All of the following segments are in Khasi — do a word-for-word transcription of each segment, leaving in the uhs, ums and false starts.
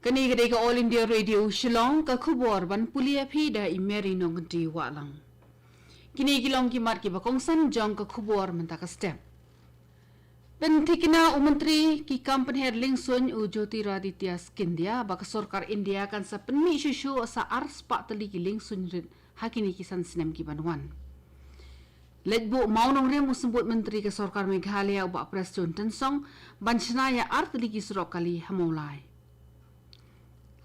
Kane ka dei ka All India Radio Shillong, ka khubor ban pule ïa phi da i Mary Nongkynti Wahlang. Kine ki long ki mat kiba kongsan jong ka khubor mynta ka step. Pynthikna u Myntri ki kam pynher liengsuiñ u Jyotiraditya Scindia ba ka sorkar India kan sa pynmih shuh shuh sa ar spah tylli ki liengsuiñ rit ha kine ki san snem ki ban wan. Leit buh mawnongrim u Symbud Myntri ka sorkar Meghalaya u Bah Prestone Tynsong ban shna ïa ar tylli ki surok kali ha Mawlai.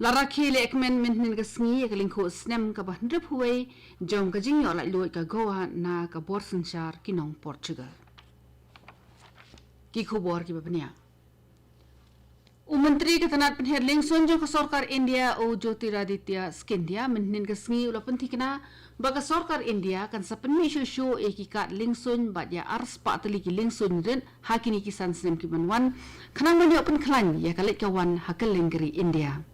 La rakhe lehkmen mynhynnin ka sngi ïa ka lyngkhuh snem kaba hynriewphew wei jong ka jingïoh laitluid ka Goa na ka bor synshar ki nong Portugal. Ki khubor kiba bniah. U Myntri ka tnat pynher liengsuiñ jong ka sorkar India u Jyotiraditya Scindia mynhynnin ka sngi u la pynthikna ba ka sorkar India kan sa pynmih shuh shuh ïa ki kad liengsuiñ bad ïa ar spah tylli ki liengsuiñ rit ha kine ki san snem ki ban wan, khnang ban ïoh pynkhlaiñ ïa ka leit ka wan ha kylleng ka ri India.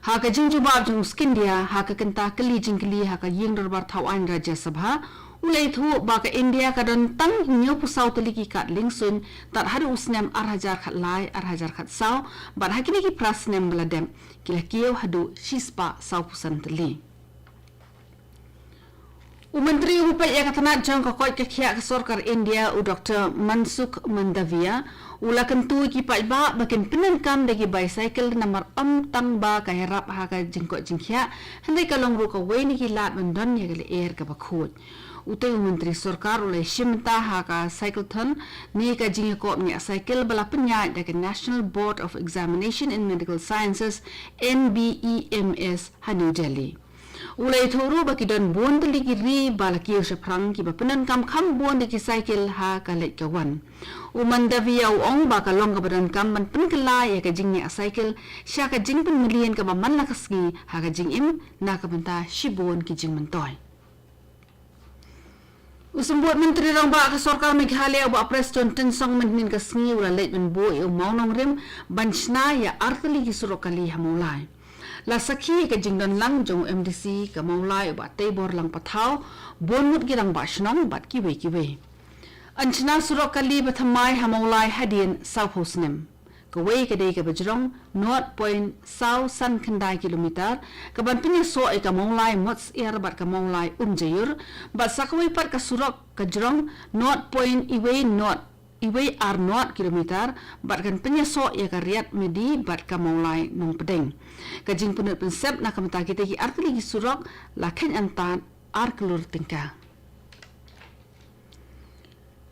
Ha ka jingjubab jong u Scindia ha ka kynta kylli jingkylli ha ka ïing dorbar thaw aiñ Rajya Sabha, u la ïathuh ba ka India ka don tang hynñiewphew saw tylli ki kad liengsuiñ tad haduh u snem ar hajar khatlai ar hajar khatsaw, bad ha kine ki phra snem ba la dep ki la kiew haduh shispah sawphew san tylli. U Myntri uba peit ïa ka tnat jong ka koit ka khiah ka sorkar India u Doktor Mansukh Mandaviya u la kyntu ïa ki paidbah ba kin pyndonkam da ki bicycle namar ym tang ba ka ïarap ha ka jingkoit jingkhiah, hynrei ka long ruh kawei na ki lad ban don ïa ka lyer kaba khuid. Utei u Myntri sorkar u la ïashim bynta ha ka cyclathon ne ka jingïakop ñiah cycle ba la pynïaid da ka National Board of Examination in Medical Sciences, N B E M S, ha New Delhi. U la ïathuh ruh ba ki don bun tylli ki ri ba la kiew shaphrang kiba pyndonkam kham bun da ki cycle ha ka leit ka wan. U Mandaviya u ong ba ka long kaba donkam ban pynkylla ïa ka jingñiah cycle sha ka jingpynmlien kaba man la ka sngi ha ka jingim na ka bynta shibun ki jingmyntoi. U Symbud Myntri Rangbah ka sorkar Meghalaya u Bah Prestone Tynsong mynhynnin ka sngi u la leit ban buh ïa u mawnongrim ban shna ïa ar tylli ki surok kali ha Mawlai. La sakhi ïa ka jingdon lang jong u M D C ka Mawlai u Bah Teibor Langpathaw, bun ngut ki rangbah shnong bad kiwei kiwei. Yn shna surok kali ba thymmai ha Mawlai hadien sawphew snem. Kawei ka dei kaba jrong not point saw san khyndai kilometer, ka ban pynïasoh ïa ka Mawlai Motsyar bad ka Mawlai Umjaiur, bad sa kawei pat ka surok ka jrong not point iwei not iwei ar not kilometer, bad kan pynïasoh ïa ka Riat Medi bad ka Mawlai Nongpdeng. Ka jingpynlut pynsep na ka bynta kitei ki ar tylli ki surok la kheiñ antad ar klur tyngka.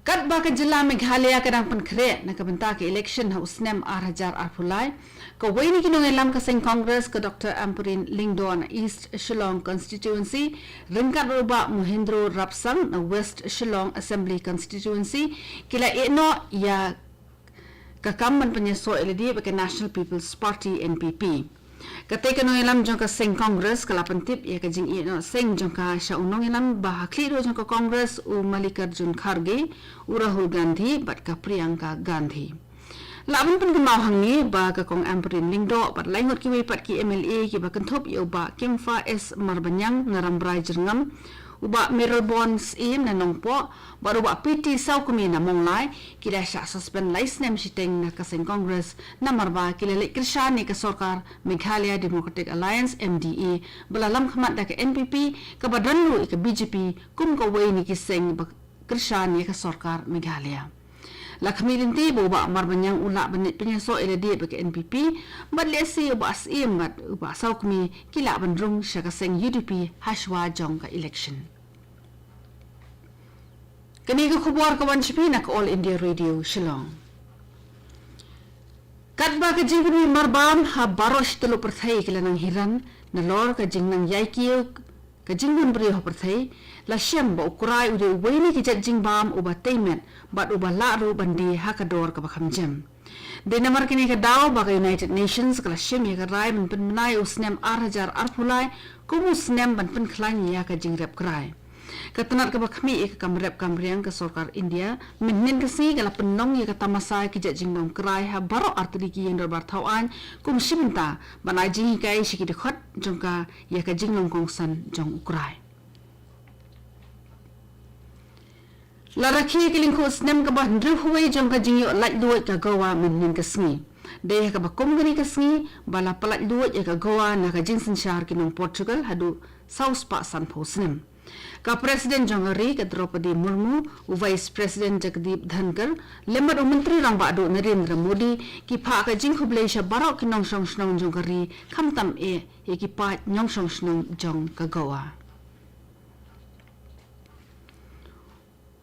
Katba ka jylla Meghalaya ka dang pynkhreh na ka bynta ka election ha u snem ar hajar arphew lai, kawei na ki nongïalam ka seng Congress ka Doctor Ampareen Lyngdoh na East Shillong Constituency, ryngkat bad u Bah Mohindro Rapsang na West Shillong Assembly Constituency, ki la ïeh noh ïa ka kam ban pynïasoh ïa lade bad ka National People's Party, N P P. Katei ka nongïalam jong ka seng Congress ka la pyntip ïa ka jingïeh noh seng jong ka sha u nongïalam ba ha khlieh duh jong ka Congress u Mallikarjun Kharge, u Rahul Gandhi bad ka Priyanka Gandhi. Lah ban pynkynmaw hangne ba ka Kong Ampareen Lyngdoh bad laingut kiwei pat ki M L A kiba kynthup ïa u Bah Kempha S Marbaniang na Rambrai Jyrngam, u Bah Mayralborn Syiem na Nongpoh, bad u Bah P T Sawkmie na Mawlai, ki la shah suspend lai snem shiteng na ka seng Congress namar ba ki la leit kyrshan ïa ka sorkar Meghalaya Democratic Alliance, M D A, ba la lam khmat da ka N P P, kaba don ruh ïa ka B J P kum kawei na ki seng ba kyrshan ïa ka sorkar Meghalaya. La khmih lynti ba u Bah Marbaniang u lah ban leit pynïasoh ïa lade bad ka N P P, bad lehse u Bah Syiem bad u Bah Sawkmie ki lah ban rung sha ka seng U D P hashwa jong ka election. Kane ka khubor ka wan sha phi na ka All India Radio Shillong. Katba ka jingpynmih marbam ha baroh shi tylli pyrthei ka la nang hiran nalor ka jingnang ïaikiew ka jingbun briew ha pyrthei, la shem ba u krai u dei uwei na ki jait jingbam uba tei met bad uba lah ruh ban die ha ka dor kaba kham jem. Dei namar kane ka daw ba ka United Nations ka la shim ïa ka rai ban pynbna ïa u snem ar hajar arphew lai kum u snem ban pynkhlaiñ ïa ka jingrep krai. Ka tnat kaba khmih ïa ka kam rep kam riang ka sorkar India mynhynnin ka sngi ka la pynlong ïa ka tamasa ki jait jinglong krai ha baroh artylli ki ïing dorbar thaw aiñ kum shi bynta ban ai jinghikai sha ki dkhot jong ka ïa ka jinglong kongsan jong u krai. La rakhe ïa ka lyngkhuh snem kaba hynriewphew wei jong ka jingïoh laitluid ka Goa mynhynnin ka sngi. Dei ha kaba kum kane ka sngi ba la pyllait luid ïa ka Goa na ka jingsynshar ki nong Portugal haduh saw spah sanphew snem. Ka President jong ka ri ka Draupadi Murmu, u Vice President Jagdeep Dhankhar, lem bad u Myntri Rangbah Duh Narendra Modi, ki phah ka jingkhublei sha baroh ki nongshong shnong jong ka ri, khamtam eh ïa ki paid nongshong shnong jong ka Goa.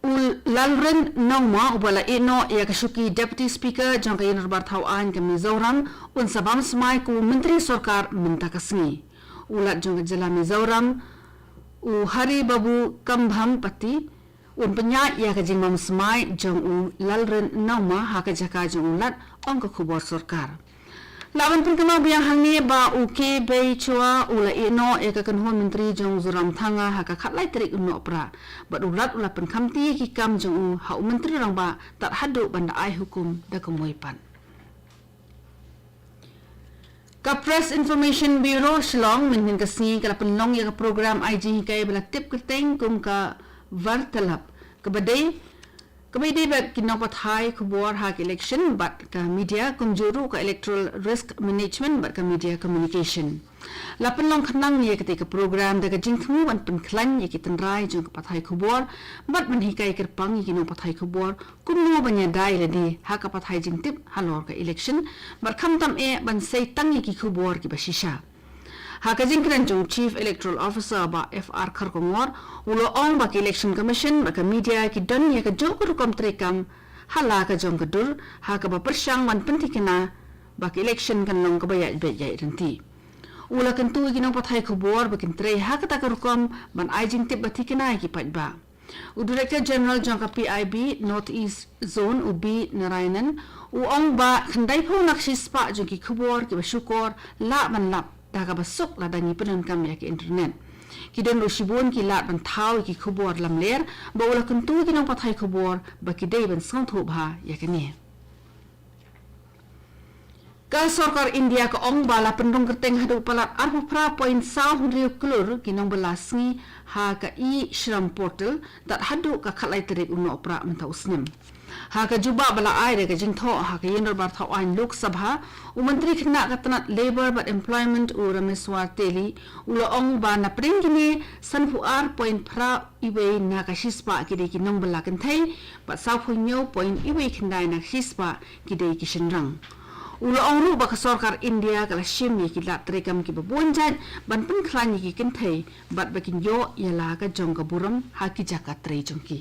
U Lalren Nongma uba la ïehnoh ïa ka shuki Deputy Speaker jong ka Ïing Dorbar Thaw Aiñ ka Mizoram un sa bam smai kum u Myntri Sorkar mynta ka sngi. U Lat jong ka jylla Mizoram, u Hari Babu Kambhampati, un pynïaid ïa ka jingbam smai jong u Lalren Nongma ha ka jaka jong u Lat, ong ka khubor sorkar. Lah ban pynkynmaw biang hangne ba u K. Beichwa u la ïehnoh ïa ka kynhun myntri jong u Zoramthanga ha ka khatlai tarik u Nohprah. Bad u Lat u la pynkhamti ïa ki kam jong u ha u Myntri Rangbah tad haduh ban da ai hukum da ka muipat. Ka Press Information Bureau Shillong mynhynnin ka sngi ka la pynlong ïa ka program ai jinghikai ba la tip kyrteng kum ka Vartalap, kaba dei kaba ïadei bad ki nongpathai khubor ha ka election bad ka media, kumjuh ruh ka electoral risk management bad ka media communication. La pynlong khnang ïa katei ka program da ka jingthmu ban pynkhlaiñ ïa ki tynrai jong ka pathai khubor bad ban hikai kyrpang ïa ki nongpathai khubor kumno ban ïada ïalade ha ka pathai jingtip halor ka election bad khamtam eh ban sei tang ïa ki khubor kiba shisha. Ha ka jingkren jong Chief Electoral Officer Bah F R Kharkongor, u la ong ba ka Election Commission bad ka media ki don ïa kajuh ka rukom treikam ha la ka jong ka dur, ha kaba pyrshang ban pynthikna ba ka election kan long kaba ïaid beit ïaid ryntih. U la kyntu ïa ki nongpathai khubor ba kin trei ha kata ka rukom ban ai jingtip ba thikna ïa ki paidbah. U Director General jong ka P I B North East Zone, u B Narayanan, u ong ba khyndaiphew na ka shispah jong ki khubor kiba shukor lah ban lap da kaba suk lada ngi pyndonkam ïa ka internet. Ki don ruh shibun ki lad ban thaw ïa ki khubor lamler, bad u la kyntu ïa ki nongpathai khubor ba ki dei ban sngewthuh bha ïa kane. Ka sorkar India ka ong ba la pynrung kyrteng haduh palat arphew phra point saw hynriew klur ki nongbylla sngi ha ka e-Shram portal tad haduh ka khatlai tarik u Nohprah mynta u snem. Ha ka jubab ba la ai da ka jingthoh ha ka Ïing Dorbar Thaw Aiñ Lok Sabha, u Myntri Khynnah ka tnat Labour bad Employment u Rameswar Teli, u la ong ba na pdeng kine sanphew ar point phra iwei na ka shispah ki dei ki nongbylla kynthei, bad sawphew hynñiew point iwei khyndai na ka shispah ki dei ki shynrang. U la ong ruh ba ka sorkar India ka la shim ïa ki lad treikam kiba bun jait ban pynkhlaiñ ïa ki kynthei bad ba kin ïoh ïa la ka jong ka burom ha ki jaka trei jong ki.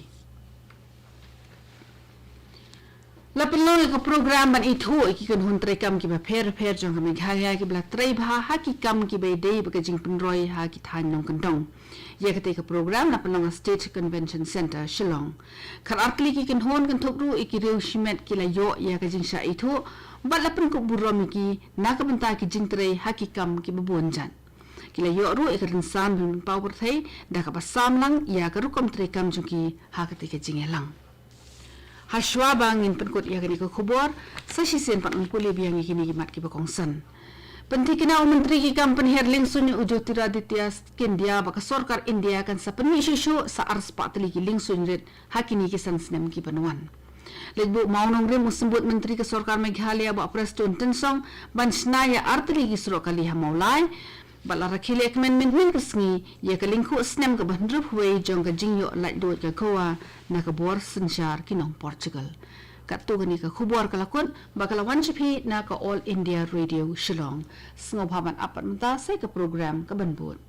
La pynlong ïa ka program ban ithuh ïa ki kynhun treikam kiba pher pher jong ka Meghalaya kiba la trei bha ha ki kam kiba ïadei bad ka jingpynroi ha ki thaiñ nongkyndong. Ïa katei ka program la pynlong ha State Convention Centre, Shillong. Khatar tylli ki kynhun kynthup ruh ïa ki riew shimet ki la ïoh ïa ka jingshah ithuh bad la pynkup burom ïa ki na ka bynta ki jingtrei ha ki kam kiba bun jait. Ki la ïoh ruh ïa ka rynsan ban pynpaw pyrthei da kaba sam lang ïa ka rukom treikam jong ki ha katei ka jingïalang. Hashwa ba ngin pynkut ïa kane ka khubor, sa shisien pat ngan pule biang ïa kine ki mat kiba kongsan. Pynthikna u Myntri ki kam pynher liengsuiñ u Jyotiraditya Scindia ba ka sorkar India kan sa pynmih shuh shuh sa arspah tylli ki liengsuiñ rit ha kine ki san snem ki ban wan. Leit buh mawnongrim u Symbud Myntri ka sorkar Meghalaya Bah Prestone Tynsong ban shna ïa ar tylli ki surok kali ha Mawlai. Bad la rakhe lehkmen mynhynnin ka sngi ïa ka lyngkhuh snem kaba hynriewphew wei jong ka jingïoh laitluid ka Goa na ka bor synshar ki nong Portugal. Katto kane ka khubor ka la kut bad ka la wan sha phi na ka All India Radio Shillong. Sngewbha ban ap pat mynta sa ïa ka program ka ban bud.